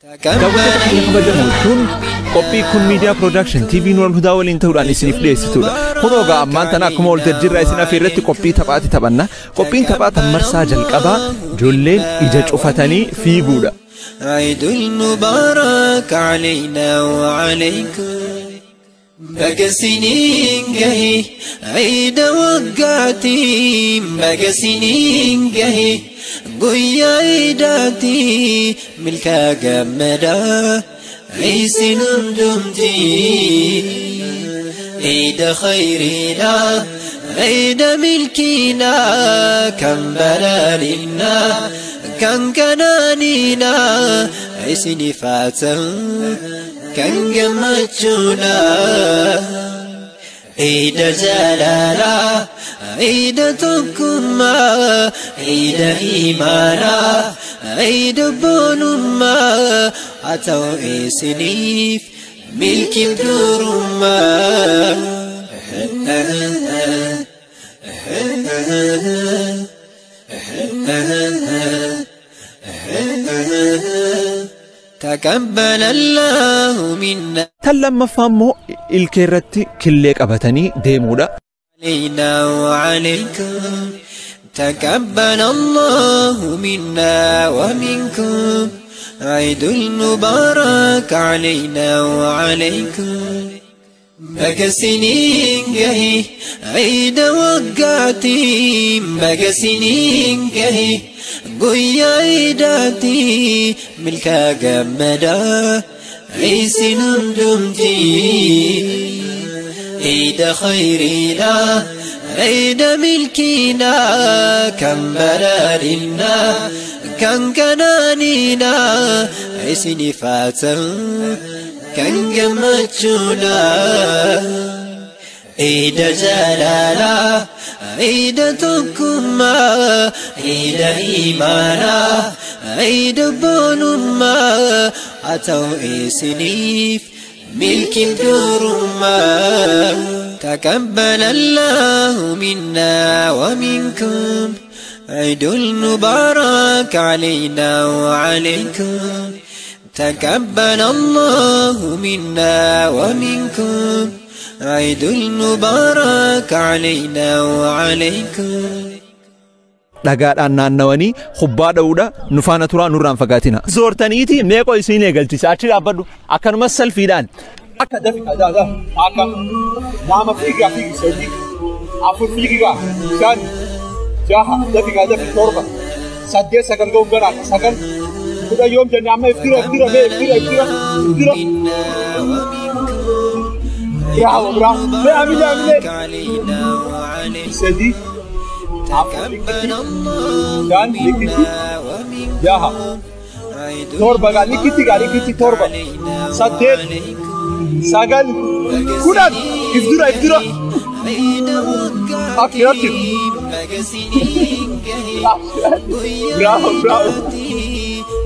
Daawwattoota keenya kabajamoo, kun qophii kun miidiyaa production TV Nuur Hudaa waliin ta'uudhaan isiniif dhiyeessitudha. Kunoo egaa ammaan tana akkuma ol jajjirraa isin afeerratti qophii taphaati taphanna. Qophiin taphaa tan marsaa jalqabaa ijoolleen ija cufatanii fiiguudha. عيد المبارك علينا وعليكم. Baga isiniin gahe عيد waggaatii, baga isiniin gahe guyyaa iidaatii, milkaa gammadaa isin hundumtii. عيد خيرنا، عيد ملكنا، كم بلالنا كان كنانينا عسني فاته كان جمتشونا. عيد جلالا، عيد تكما، عيد إيمانا، عيد بونما، أتوا إسنيف ملك الدرما. تقبل الله منا. Tan lammaffaa immoo ilkee irratti killee qabatanii deemuudha. علينا وعليكم. تقبل الله منا ومنكم. عيد المبارك علينا وعليكم. Baga isiniin gahe عيد waggaatii, baga isiniin gahe guyyaa iidaatii, milkaa gammadaa isin hundumtii. عيد خيرنا، عيد ملكنا، كم بلالنا كان كنانينا عسني فاته كان جمتشونا. عيد جلالا، عيد تكما، عيد إيمانا، عيد بونما، أتوا إسنيف ملك الدرما. تقبل الله منا ومنكم. عيد المبارك علينا وعليكم. تقبل الله منا ومنكم. عيد المبارك علينا وعليكم. Dhagaadhaan naannawanii kubbaa dha'uudha. Nu faana turaa, nurraan fagaatina. Zoortaniiti meeqoo isiin eegalchisa, achi dhaabbadhu, akkanumas salfiidhaan. Akka dafi daa akka lama fiigaa, fiigi, sadii, afur, fiigaa, shan, jaha, dafi gaa, dafi, torba, saddeet, sagal ga'uun ganaa, sagal, 10 yoom jenne amma? Iftira, iftira, mee iftira, iftira, iftira. Bravo, bravo. Mee amilee, amilee. علينا وعليكم. Sadii, afur, تقبل الله shan, likitti, منا ومنكم. jaha, عيد torba gaa, likitti gaa, likitti, torba, علينا saddeet, وعليكم. sagal, 10, if dura, if dura. عيد Abshir, abshir. waggaatii, baga isiniin gahe Bravo, bravo.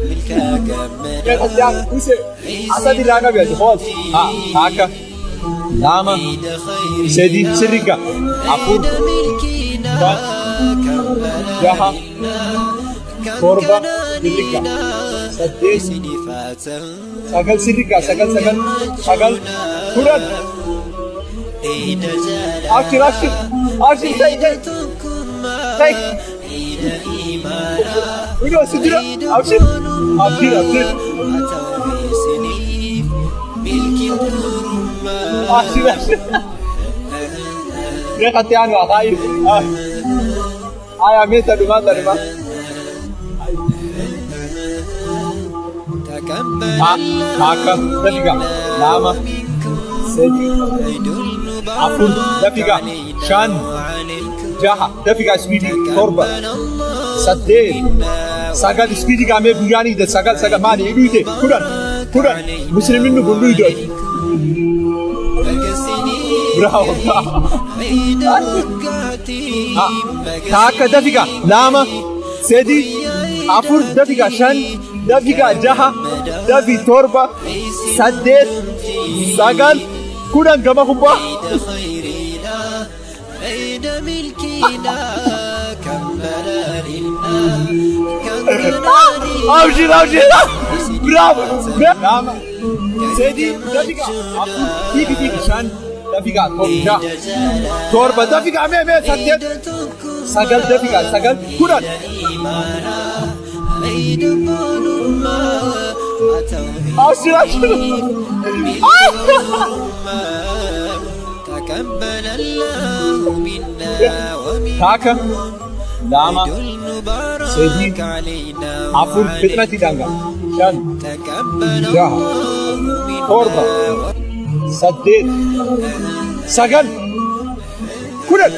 milkaa gammadaa Yaa use asadi irraa qabi ati hoos ha akka lama, sadi, sirriga, afur, shan, jaha, torba, sirriga, saddeet, sagal, sirriga, sagal, sagal, sagal, 10. Abshir, abshir, abshir, tai, tai, tai. Udah sidira, abshir, abshir, abshir, abshir, abshir. Reeqatti aanu akaayi. Aya mee tadhuma tadhuma. Akka dafiga lama, sadi, afur, dafiga, shan, jaha, dafiga, speedii, torba, saddeet, sagal, speedii gaamee guyyaan ide, sagal, sagal, maali hidhuute, 10, 10, musliminni kun dhuyde. Bravo, bravo. Takka, dafiga, lama, sadi, afur, dafiga, shan, dafiga, jaha, dafi, torba, saddeet, sagal, 10, gama kubbaa. عيد ملكنا كمل لنا كمل. Abshir, abshir. Bravo. Lama. Sadi, dafiqa. Afur, fiigi, fiigi. Shan, dafiqa. Torba. Torba, dafiqa. Mee, mee, saddeet. Sagal, dafiqa. Sagal, 10. عيد ظلمة Abshir, abshir. تقبل الله منا ومنكم. Takka. Lama. عيد المبارك Sadi. علينا Afur, fitnati danga. Shan. تقبل Jaha. الله منا. Torba. 8. 9. 10.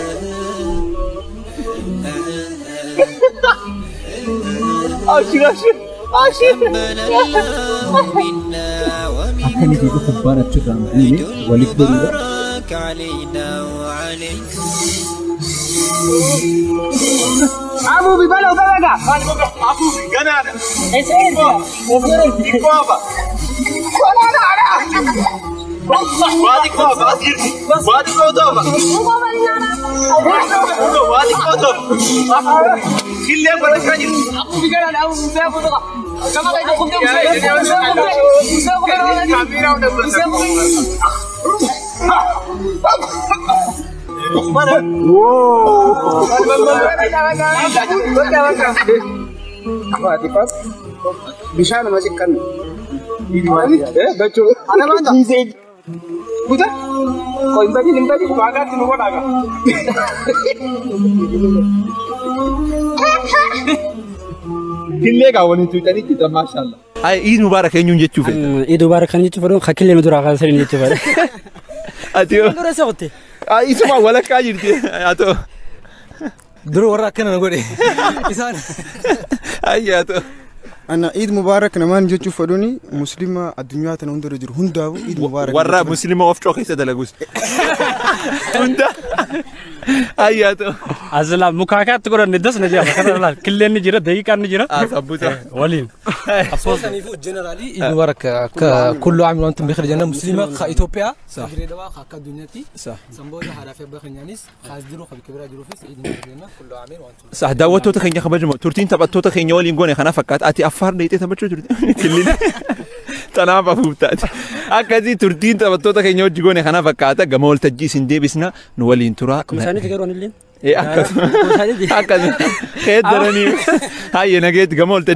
Abshir, abshir. Abshir. تقبل الله منا ومنكم. Akkamitti kubbaan achirraan عيد buune walitti godhuudha. المبارك علينا وعليكم. Afuufi ganaadha. Waa xiqqoo hafa as jirti. Waa xiqqoo hafa. Waa xiqqoo hafa. Killeen godhachaa jirti. Bishaan masih kan. Killee gaa waliin tuutanii itti maashaallah. Ay, Iid Mubaarak eenyuun jechuu feeta? Iid Mubaarak kan jechuu fedhu kakillee nu duraa kaasanii jechuu fedha. Ati yoo. Dura soqotte. Ay, isuma walakkaa jirti. Haa ta'u. Dura warra akkana na godhe. Isaan. Ay, haa ta'u. Ana Eid Mubarak namaan jechuu fedhuuni Muslima addunyaa tana hundarra jiru hundaafuu Eid Mubarak. Warra Muslima ofcoo keessa dalagus. Hunda. Ay, haa ta'u. Azla mukaakaatti godhanne das na jedhama kana laal killeen ni jira daqiiqaan ni jira. Ah, sabbuta. Waliin. Saniifuu generally Eid Mubarak kullu aam wa antum bikhayr jenna Muslima ka Itoophiyaa. Sah. Dirreedawaa ka akka addunyaatti. Sah. Sanboota haadhaa fi abbaa keenyaanis kaas jiru ka bikka biraa jiruufis Eid Mubarak jenna kullu aamiin wa antum. Sah, daawwattoota keenya kabajamoo turtiin taphattoota keenya waliin goone kana fakkaata. Ati Affaar dheeyxee taphachuu turte. Killiin. Tanaaf afuuf taate. Akkasii turtiin taphattoota keenya wajji goone kana fakkaata. Gama waltajjii isin deebisna nu waliin turaa. Akkuma isaaniitti garuu anillee. Akkasuma. Akkasuma. Keeddaranii. Hayyee nageetti gama waltajjii.